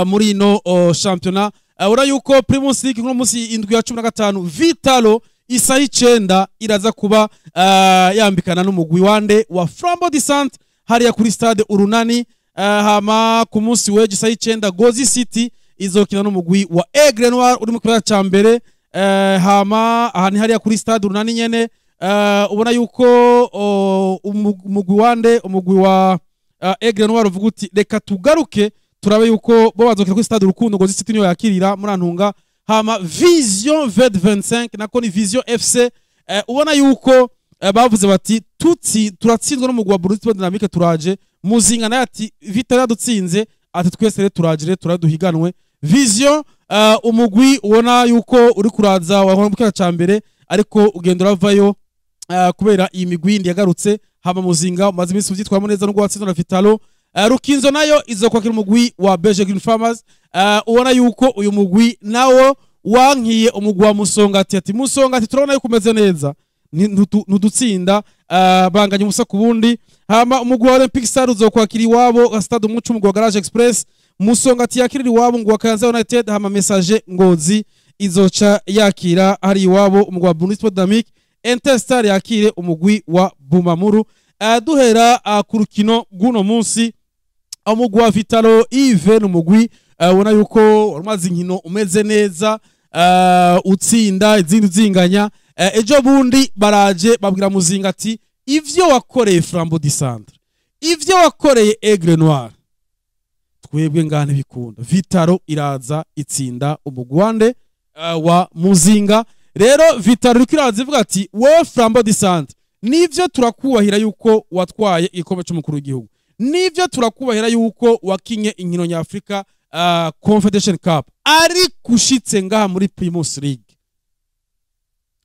muri ino shampiyona. Ubona yuko Primus League kuno munsi indwi ya 15, Vital'O isaha 9 iraza kuba yambikana n'umugwi wande wa Flambeau du Centre hariya kuri stade Urunani. Hama ku munsi w'ejo isaha 9, Ngozi City izokina n'umugwi wa Aigle Noir uri mu kibanza ca mbere. Hama aha ni hariya kuri stade Urunani nyene. Ubona yuko umugwi wande, umugwi wa Aigle Noir uvuga uti reka tugaruke turabe yuko bo bazokina kuri stade Urukundo. Ngozi City niyo yakirira, murantunga. Hama Vision V25, nako ni Vision FC, ubona yuko bavuze bati tutsi turatsinzwe n'umugwi wa Burundi Dynamique, turaje. Muzinga naye ati Vital'O yadutsinze, ati twese rero turaje, rero turaduhiganwe. Vision, umugwi ubona yuko uri kuraza wahora mu kibanza ca mbere, ariko ugenda uravayo kubera iyi migwi yindi yagarutse. Hama Muzinga umaze iminsi uvyitwaramo neza nubwo watsinzwe na Vital'O. Rukinzo nayo izokwakira umugwi wa BG Green Farmers. Ubona yuko uyu mugwi nawo wankiye umugwi wa Musongati, ati Musongati turabona yuko umeze neza, ntudutsinda. Banganya ubusa ku bundi. Hama umugwi wa Olympic Star uzokwakira iwabo Stade Umuco umugwi wa Garage Express. Musongati yakirira iwabo umugwi wa Kayanza United. Hama Messager Ngozi izoca yakira hari iwabo umugwi wa Burundi Sport Dynamique. Interstar yakire umugwi wa Bumamuru. Duhera ku rukino rw'uno munsi, umugwi wa Vital'O Ive ni umugwi ubona yuko umaze inkino umeze neza, utsinda izindi uzinganya. Ejo bundi baraje babwira Muzinga ati ivyo wakoreye Flambeau du Centre, ivyo wakoreye Aigle Noir, twebwe ngaha ntibikunda. Vital'O iraza itsinda umugwi wande, wa Muzinga. Rero Vital'O iriko iraza ivuga ati wowe Flambeau du Centre, nivyo turakubahira yuko watwaye igikombe c'umukuru w'igihugu, nivyo turakubahira yuko wakinye inkino nyafrika, Confederation Cup, ariko ushitse ngaha muri Primus League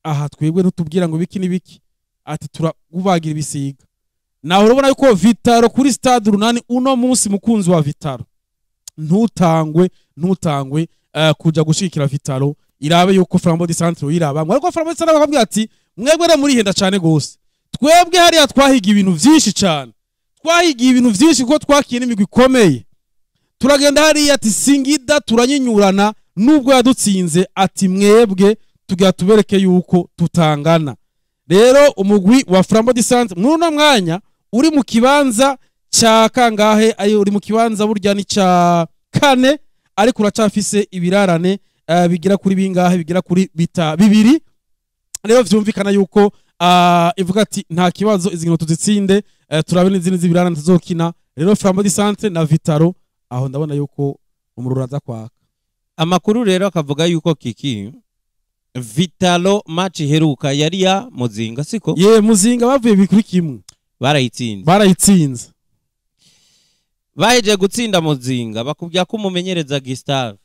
aha twebwe ntutubwira ngo biki n'ibiki, ati turakubagira ibisiga. Naho urabona yuko Vital'O kuri stade Urunani uno munsi, mukunzi wa Vital'O, ntutangwe ntutangwe kuja gushigikira Vital'O, irabe yuko Flambeau du Centre uyirabamwe. Ariko Flambeau du Centre bakabwira ati mwebwe rero murihenda cane gose, twebwe hariya twahiga ibintu vyinshi cane, twahigiye ibintu vyinshi kuko twakiye n'imigwi ikomeye, turagenda hariya ati Singida turanyinyurana nubwo yadutsinze, ati mwebwe tugira tubereke yuko tutangana. Rero umugwi wa Flambeau du Centre muri uno mwanya uri mu kibanza ca kangahe? Ayo uri mu kibanza burya ni ca kane, ariko uracafise ibirarane bigira kuri bingahe? Bigira kuri bita bibiri. Rero vyumvikana yuko ivuga ati nta kibazo, izi nkino tuzitsinde, turabe n'izindi z'ibirarane tuzokina. Rero Flambeau du Centre na Vital'O aho ndabona yuko umuriro uraza kwaka. Amakuru rero akavuga yuko kiki Vital'O match iheruka yari ya Muzinga, siko? Ye, Muzinga bavuye 2-1. Barayitsinze. Barayitsinze. Baheje gutsinda Muzinga, bakubwira ko umumenyereza Gustave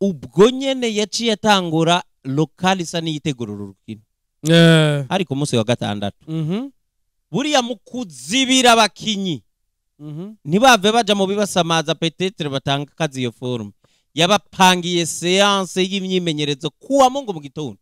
ubwo nyene yaciye atangura local isa n'iyitegura urukino ariko umunsi wa gatandatu buriya mu kuzibira abakinyi ntibave baja mu bibasamaza, peut-être batanga akazi iyo forme, yabapangiye séance y'imyimenyerezo kuwa Mungu mu gitondo.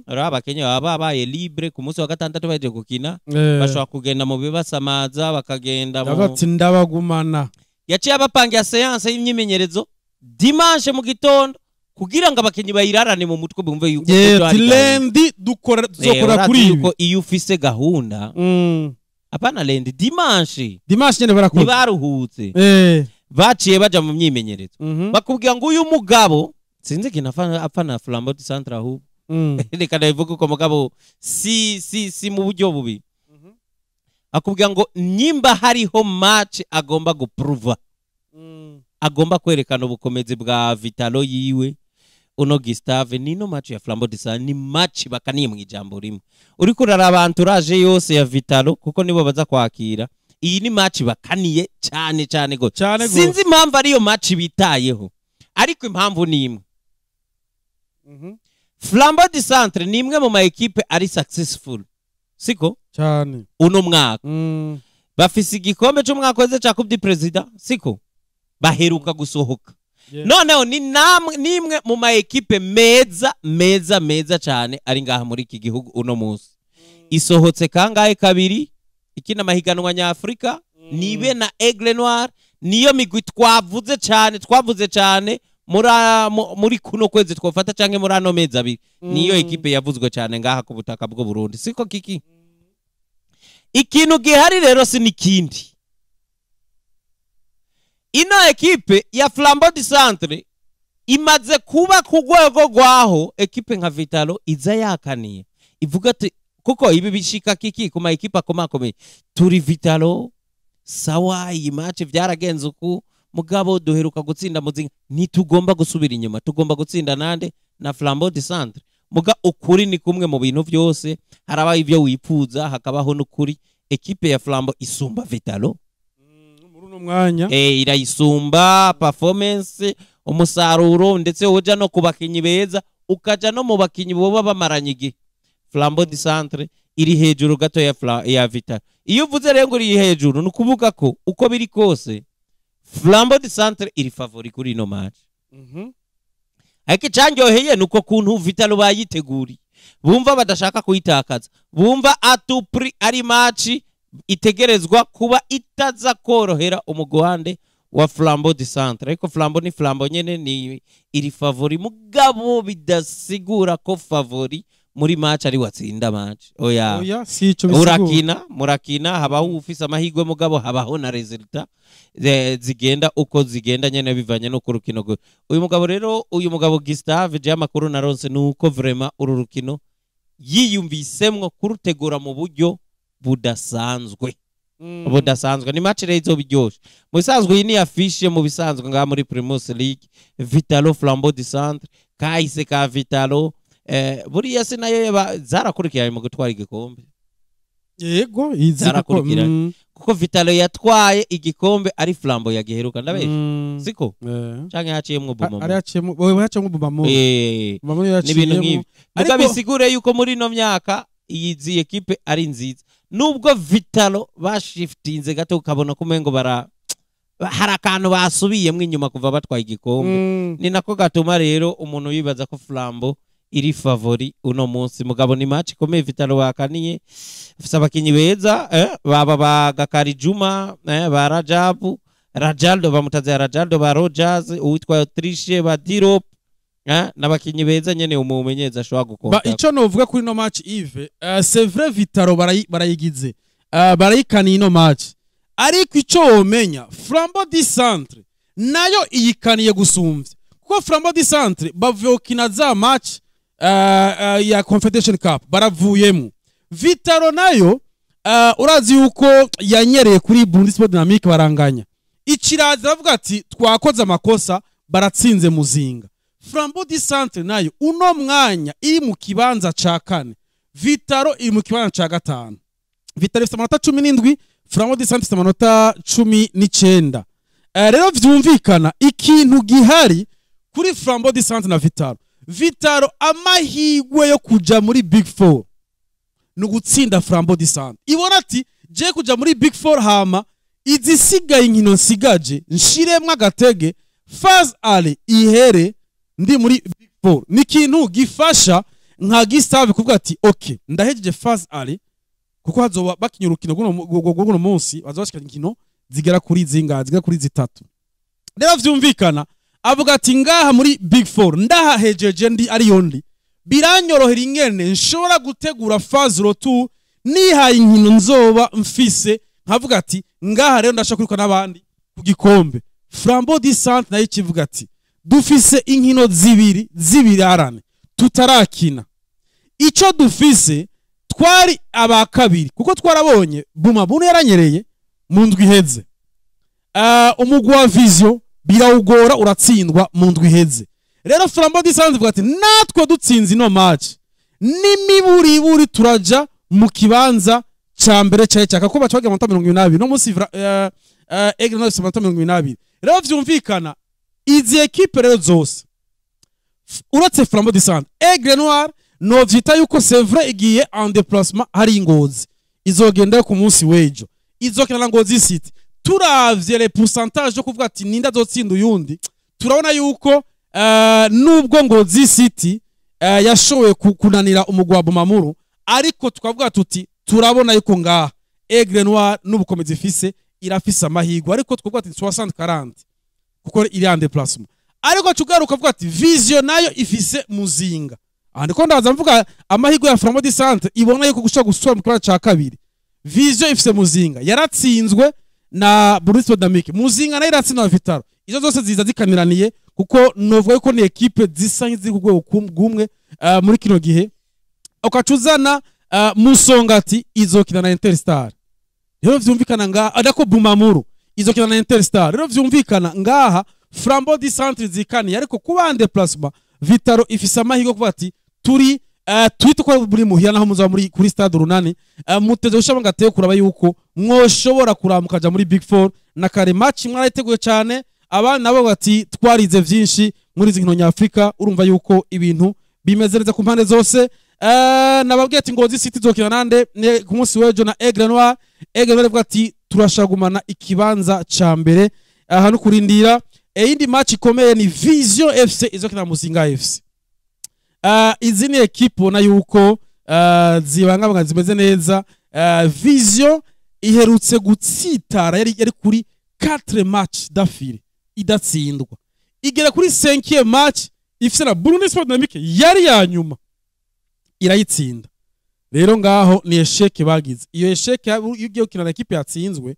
Rero abakinyi baba babaye libre ku munsi wa gatandatu bahejeje gukina, bashobora kugenda mu bibasamaza, bakagenda mu Ndavuga ati ndabagumana. Yaciye abapangira séance y'imyimenyerezo dimanche mu gitondo kugira ngo abakinyi bayirarane mu mutwe, bumve yuko ejo ati hari gahunda. Lundi dukora, tuzokora urazi kuri ibi. Yuko iyo ufise gahunda, apana lundi, dimanche. Dimanche nyene barakora. Ntibaruhutse, baciye baja mu myimenyerezo. Bakubwira ngo uyu mugabo sinzi ikintu apfa na Flambeau du Centre ahubwo, reka ndabivuge uko, mugabo si mu buryo bubi. Akubwira ngo nyimba hariho match agomba gupruva, agomba kwerekana ubukomezi bwa Vital'O yiwe, uno Gustave, nino match ya Flambeau du Centre ni match bakaniye mu ijambo rimwe. Uriko uraraba entourage yose ya Vital'O, kuko nibo baza kwakira, iyi ni match bakaniye cyane cyane gose. Cyane gose. Sinzi impamvu ariyo match bitayeho, ariko impamvu ni imwe: Flambeau du Centre ni imwe mu ma équipe ari successful, siko? Cyane. Uno mwaka bafise igikombe c'umwaka weze ca Coupe du Président, siko? Baheruka gusohoka. Noneho ni namwe nimwe mu ma équipe meza meza meza cyane ari ngaha muri iki gihugu uno munsi. Isohotse kangahe? Kabiri ikina amahiganwa nyafurika, nibe na Aigle Noir. Niyo migwi twavuze cyane muri kuno kwezi twofata canke muri ano mezi 2. Niyo ekipe yavuzwe cyane ngaha ku butaka bw'u Burundi, siko kiki? Ikintu gihari rero si nikindi, ino ekipe ya Flambeau du Centre imaze kuba ku rwego rwaho ekipe nka Vital'O iza yakaniye, ivuga ati kuko ibi bishika kiki ku ma ekipe akomakomeye. Turi Vital'O, sawa, iyi match vyaragenze uku, mugabo duheruka gutsinda Muzinga, ntitugomba gusubira inyuma, tugomba gutsinda nande? Na Flambeau du Centre. Muga ukuri ni kumwe mu bintu byose, harabaho ibyo wipfuza, hakabaho n'ukuri. Ekipe ya Flambeau isumba Vital'O. Muri uno mwanya. Irayisumba performance, umusaruro, ndetse uja no ku bakinyi beza, ukaja no mu bakinyi boba bamaranye igihe. Flambeau du Centre iri hejuru gato ya Vital'O. Iyo uvuze rero ngo iri hejuru, ni ukuvuga ko uko biri kose Flambeau du Centre iri favori kuri ino match. Ariko icandyoheye ni uko kuntu Vital'O bayiteguriye, bumva badashaka kuyitakaza, bumva à tout prix ari match itegerezwa kuba itaza korohera umugwande wa Flambeau du Centre. Ariko Flambeau ni Flambeau nyene, ni iri favori, mugabo bidasigura ko favori muri match ari watsinda match, oya. Oya, si ico bisigura. Urakina, murakina, habaho ufise amahirwe, mugabo habaho na résultat zigenda uko zigenda nyene bivanye no ku rukino. Uyu mugabo rero, uyu mugabo Gustave, je amakuru naronse ni uko vraiment uru rukino yiyumvisemwo kurutegura mu buryo budasanzwe. Budasanzwe. Ni match rero izoba iryoshe. Mu bisanzwe iyi ni affiche mu bisanzwe ngaha muri Primus League, Vital'O Flambeau du Centre, kahise ka Vital'O, buriya se nayo zarakurikiranye mu gutwara igikombe. Yego, izi kuko Zarakurikiranye. Kuko Vital'O yatwaye igikombe ari Flambeau yagiheruka, ndabesha? Siko? Canke haciyemwo Bumamo? Ari haciyemo, wewe haciyemo Bumamo. Bumamo. N'ibintu Yaciyemo. nk'ibi muga bisigure yuko muri ino myaka iyi ekipe ari nziza, nubwo Vital'O bashiftinze gato, ukabona ko umengo bara hari akantu basubiyemwo inyuma kuva batwaye igikombe. Ni nako gatuma rero umuntu yibaza ko Flambeau iri favori uno munsi. Mugabo ni match ikomeye. Vital'O bakaniye, ifise abakinyi beza, baba ba Gakari Juma, ba Rajabu Rajaldo, bamutaze ya Rajaldo, ba Rogers, uwitwa Trishe, ba Dirop, n'abakinyi beza nyene umumenyereza ashobora Ba gukonta. Ico novuga kuri no match, Yves, c'est vrai, Vital'O barayigize, barayikaniye ino match, ariko ico womenya, Flambeau du Centre nayo iyikaniye gusumvya, kuko Flambeau du Centre bavuye gukina za match ya Confederation Cup, baravuyemo. Vital'O nayo urazi yuko yanyereye kuri Burundi Sport Dynamique, baranganya. Ikiraza aravuga ati twakoze amakosa, baratsinze Muzinga. Flambeau du Centre nayo uno mwanya iri mu kibanza ca kane, Vital'O iri mu kibanza ca gatanu. Vital'O ifite amanota 17, Flambeau du Centre ifite amanota 19. Rero vyumvikana ikintu gihari kuri Flambeau du Centre na Vital'O. Vital'O amahirwe yo kuja muri Big Four ni ugutsinda Flambeau du Centre. Ibona ati je kuja muri Big Four, hama izisigaye inkino nsigaje nshiremwo agatege, phase aller ihere ndi muri Big Four. Ni ikintu gifasha nka Gustave kuvuga ati ok, ndahejeje phase aller, kuko hazoba bakinye urukino guno munsi, bazoba bashikanye inkino zigera kuri zingahe? Zigera kuri zitatu. Rero vyumvikana avuga ati ngaha muri Big Four ndahahejeje, ndi ariyo ndi, biranyorohera ingene nshobora gutegura phase retour, nihaye inkino nzoba mfise, nkavuga ati ngaha rero ndashaka kwiruka n'abandi ku gikombe. Flambeau du Centre nayo ikivuga ati dufise inkino zibiri z'ibirarane tutarakina, ico dufise twari aba kabiri, kuko twarabonye Bumamuru yaranyereye mu ndwi iheze, umugwi wa Vision birawugora, uratsindwa mu ndwi iheze. Rero Flambeau du Centre ivuga ati natwe dutsinze ino match, n'imiburiburi turaja mu kibanza ca mbere cyaye cyaka, kuko bacaga amanota 22 no munsi. Aigle Noir ifise amanota 22. Rero vyumvikana izi ekipe rero zose, uretse Flambeau du Centre, Aigle Noir novyita yuko c'est vrai igiye en déplacement hari Ngozi, izogenda ku munsi w'ejo, izokina na Ngozi City. Turavye les pourcentages yo kuvuga ati ninde azotsinda uyundi, turabona yuko nubwo Ngozi City yashoboye kunanira umugwi wa Bumamuru, ariko tukavuga tuti turabona yuko ngaha Aigle Noir n'ubukomezi ifise. Irafise amahirwe, ariko twovuga ati 60 40 kuko iri en déplacement. Ariko tugaruka avuga ati Vision nayo ifise Muzinga. Aha ndiko ndaza mvuga amahirwe ya Flambeau du Centre ibona yuko gushobora gusubira mu kibanza ca kabiri. Vision ifise Muzinga, yaratsinzwe na Borussia Dynamic. Muzinga nayo iratsindwa na Vital'O. Izo zose ziza zikaniraniye, kuko novuga yuko ni équipe zisa nk'iziri ku rwego rumwe muri kino gihe. Ukacuzana Musongati izokina na Interstar, rero vyumvikana ngaha ariko Bumamuru izokina na Interstar. Rero vyumvikana ngaha Flambeau du Centre zikaniye, ariko kuba en déplacement, Vital'O ifise amahirwe kuvuga ati turi twite ko muri muhira, naho muzaba muri kuri stade Urunani, muteze gushaka ngateye kuraba yuko mwoshobora kuramuka muri Big Four. Na kare match mwarayiteguye cyane. Abana nabo bati twarize vyinshi muri izi nkino nyafrika. Urumva yuko ibintu bimeze neza ku mpande zose. Nababwiye ati Ngozi City izokina nande ku munsi w'ejo? Na Aigle Noir. Aigle Noir ivuga ati turashagumana ikibanza ca mbere. Aha no kurindira. Iyindi match ikomeye ni Vision FC izokina na Muzinga FC. Izi ni équipe ubona yuko zibangabanga, zimeze neza. Vision iherutse gutsitara, yari kuri 4 match d'affilée idatsindwa, igera kuri 5e match ifise na Burundi Sport Dynamique yari ya nyuma, irayitsinda. Rero ngaho ni échec bagize. Iyo échec, iyo ugiye gukina na équipe yatsinzwe,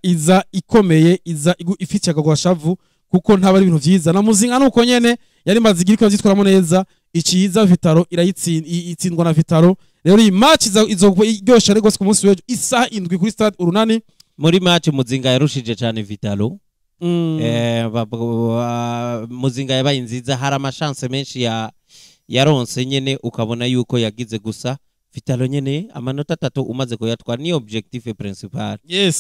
iza ikomeye, iza ifite akagwashavu, kuko ntaba ari ibintu vyiza. Na Muzinga nuko nyene yari maze igira iko vyitwaramo neza, iciza Vital'O irayitsinda, itsindwa na Vital'O. Rero iyi match iza izokuba iryoshe rwose ku munsi w'ejo isaha 7 kuri stade Urunani. Muri match Muzinga yarushije cyane Vital'O. Muzinga yabaye nziza, hari ama chance menshi ya yaronse nyene, ukabona yuko yagize. Gusa Vital'O nyene amanota 3 umaze kuyatwara ni objectif principal.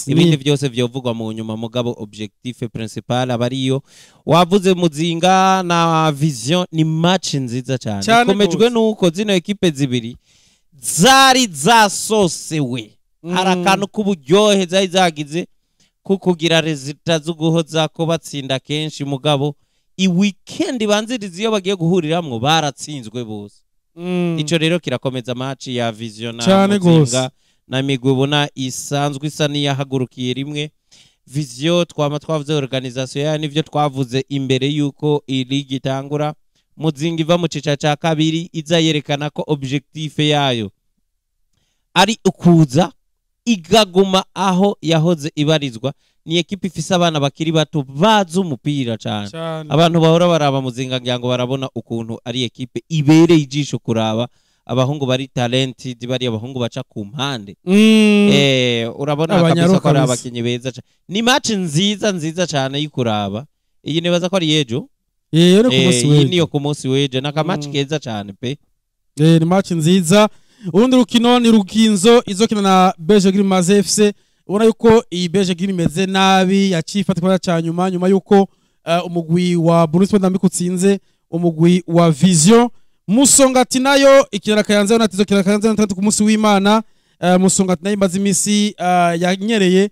Ibindi vyose vyovugwa mu nyuma, mugabo objectif principal aba ariyo wavuze. Muzinga na Vision ni match nziza cyane, Cyane ikomejwe gose. nuko zino équipe zibiri zari zasosewe. Hari akantu k'uburyohe zari zagize ko kugira résultats zo guhoza ko batsinda kenshi, mugabo i weekend banziriza iyo bagiye guhuriramwo baratsinzwe bose. Ico rero kirakomeza match ya Vision na Cane Muzinga. Gose. Na migwi ubona isanzwe isa n'iyahagurukiye rimwe. Vision twama twavuze organisation yayo, nivyo twavuze imbere yuko iyi ligue itangura. Muzinga iva mu cica ca kabiri, iza yerekana ko objectif yayo ari ukuza igaguma aho yahoze ibarizwa. Ni équipe ifise abana bakiri bato bazi umupira cane. Abantu bahora baraba Muzinga ngira ngo barabona ukuntu ari équipe ibereye ijisho kuraba. Abahungu bari talented, bari abahungu baca ku mpande. Urabona Abanyaru kabisa ko ari kabisa. abakinyi beza cane. Ni match nziza nziza cane y'ukuraba. Iyi nibaza ko ari ejo. Ni ku munsi Iyi w'ejo. niyo ku munsi w'ejo, naka match keza cane pe. Ni match nziza. Urundi rukino ni Rukinzo izokina na Beje Green Maze FC. Ubona yuko iyi Beje Green imeze nabi, yaciye ifata ikibanza ca nyuma nyuma yuko umugwi wa Burundi Sport Dynamic utsinze umugwi wa Vision. Musongati nayo ikina na Kayanza United, izokina na Kayanza United ku munsi w'Imana. Musongati nayo imaze imisi yanyereye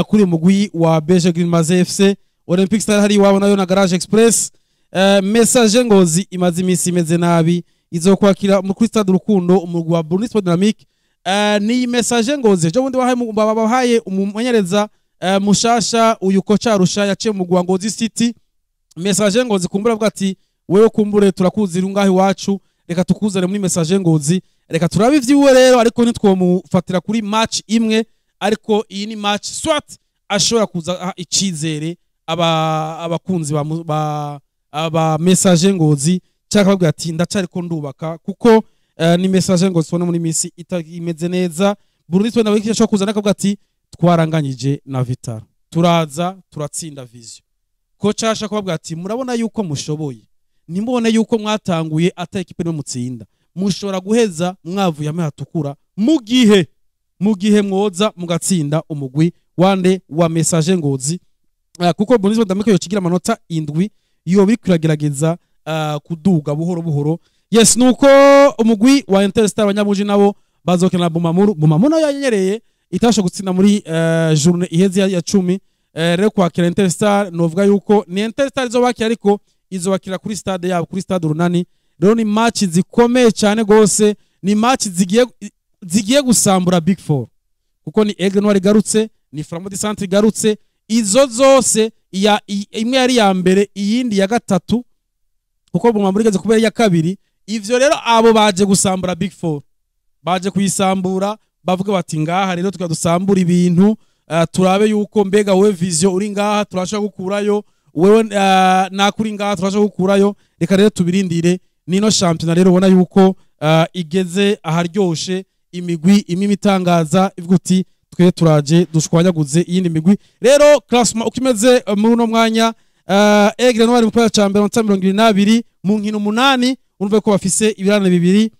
kuri uyu mugwi wa Beje Green Maze FC. Olympic Star hari iwabo nayo na Garage Express. Messager Ngozi imaze imisi imeze nabi, izokwakira mu kuri stade Urukundo umugwi wa Burundi Sport Dynamic. Ni Messager Ngozi ejo bundi bahaye umumenyereza mushasha, uyu kocha Rusha yaciye mu mugwi wa Ngozi City. Messager Ngozi kumbura avuga ati wewe kumbure turakuzira ngaho iwacu, reka tukuzane muri Messager Ngozi, reka turabe ivyiwe rero. Ariko ntitwomufatira kuri match imwe, ariko iyi ni match soit ashobora kuza aha icizere aba abakunzi ba aba Messager Ngozi, cyangwa babwira ati ndacariko ndubaka, kuko ni Messager Ngozi tubona muri misi imeze neza. Burundi tubona ashobora kuzana akavuga ati twaranganyije na Vital'O, turaza turatsinda Vision. Kocha ashaka kubabwira ati murabona yuko mushoboye, nimubone yuko mwatanguye ata équipe nimwe mutsinda, mushobora guheza mwavuye hamwe hatukura mu gihe mwoza mugatsinda umugwi wande wa Messager Ngozi. Kuko Burundi Sport Dynamic yocigira amanota 7, iyo biri kuragerageza kuduga buhoro buhoro. Yes, nuko umugwi wa Interstar abanyamuji nabo bazokina na Bumamuru. Bumamuru nayo yanyereye, itasha gutsinda muri journée iheze ya 10. Rero kwakira Interstar, novuga yuko ni Interstar izobakira, ariko izobakira kuri stade yabo, kuri stade Urunani. Rero ni match zikomeye cyane gose, ni match zigiye gusambura Big Four, kuko ni Aigle Noir igarutse. Ni Flambeau du Centre igarutse. Izo zose, imwe yari ya mbere, iyindi ya gatatu, kuko Bumamuru igeze kubera iya kabiri. Ivyo rero, abo baje gusambura Big Four, baje kuyisambura, bavuga bati: "Ngaha rero tukadusambura ibintu, turabe yuko mbega wewe Vision uri ngaha turashobora gukurayo, wewe nakuri ngaha turashobora gukurayo." Reka rero tubirindire. Nino shampiyona rero ubona yuko igeze aharyoshe, imigwi imwe imitangaza ivuga uti: "Twe turaje dushwanyaguze iyindi migwi." Rero classement uko imeze muri uno mwanya, Aigle Noir mu kibanza ca mbere, amanota 22 mu nkino 8, urumva ko bafise ibirarane 2.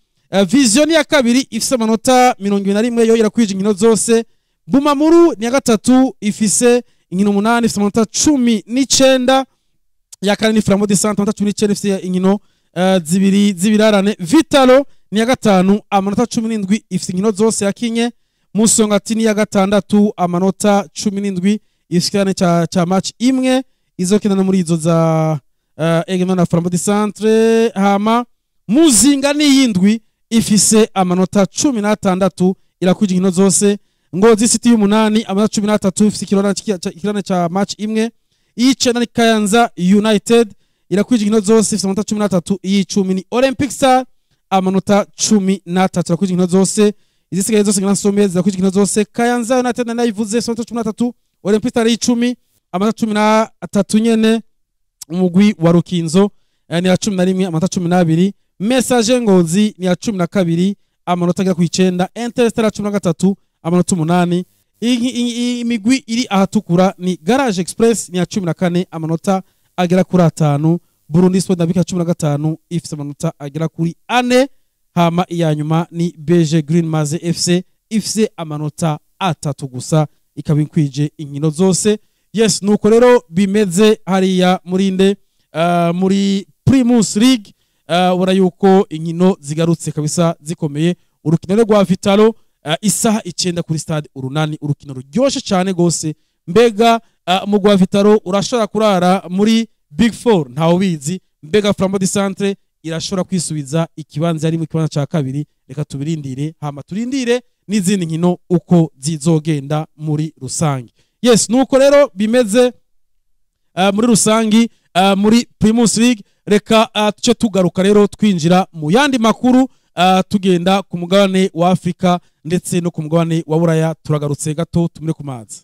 Vision ya kabiri ifise amanota 21, yo irakwije inkino zose. Bumamuru ni ya gatatu, ifise inkino 8, ifise amanota 19. Ya kane ni Flambeau du Centre, amanota 19, ifise inkino 2 z'ibirarane. Vitalo ni ya gatanu, amanota 17, ifise inkino zose yakinye. Musongati ni ya gatandatu, amanota 17, ifise ikirarane ca match imwe izokina no muri izo za Aigle na Flambeau du Centre. Hama Muzinga ni yindwi, ifise amanota 16, irakwije inkino zose. Ngozi City y'umunani, amanota 13, ifise ikirarane ca match imwe. Iy'icenda ni Kayanza United, irakwije inkino zose, ifise amanota 13. Iy'icumi ni Olympic Star, amanota 13, irakwije inkino zose. Izisigaye zose nka nsome zirakwije inkino zose. Kayanza United nayivuze, ifise amanota 13. Olympic Star y'icumi, amanota 13 nyene. Umugwi wa Rukinzo ni ya 11, amanota 12. Messager Ngozi ni ya 12, amanota agera ku 9. Interstar ya 13, amanota 8. Imigwi iri ahatukura ni Garage Express, ni ya 14, amanota agera kuri 5. Burundi Sport Dynamic ya 15, ifise amanota agera kuri 4. Hama iya nyuma ni BG Green Maze FC, ifise amanota 3 gusa, ikaba ikwije inkino zose. Yes, nuko rero bimeze hariya muri nde, muri Primus League. Ubona yuko inkino zigarutse kabisa zikomeye. Urukino rero rwa Vitalo, isaha 9 kuri Stade Urunani, urukino ruryoshe cyane gose. Mbega umugwi wa Vitalo urashobora kurara muri Big Four? Ntawe ubizi. Mbega Flambeau du Centre irashobora kwisubiza ikibanza yari mu kibanza ca kabiri? Reka tubirindire, hama turindire n'izindi nkino uko zizogenda muri rusange. Yes, nuko rero bimeze muri rusangi muri Primus League. Reka tuce tugaruka rero twinjira mu yandi makuru, tugenda ku mugabane wa Afrika ndetse no ku mugabane wa Buraya. Turagarutse gato, tumire ku mazi.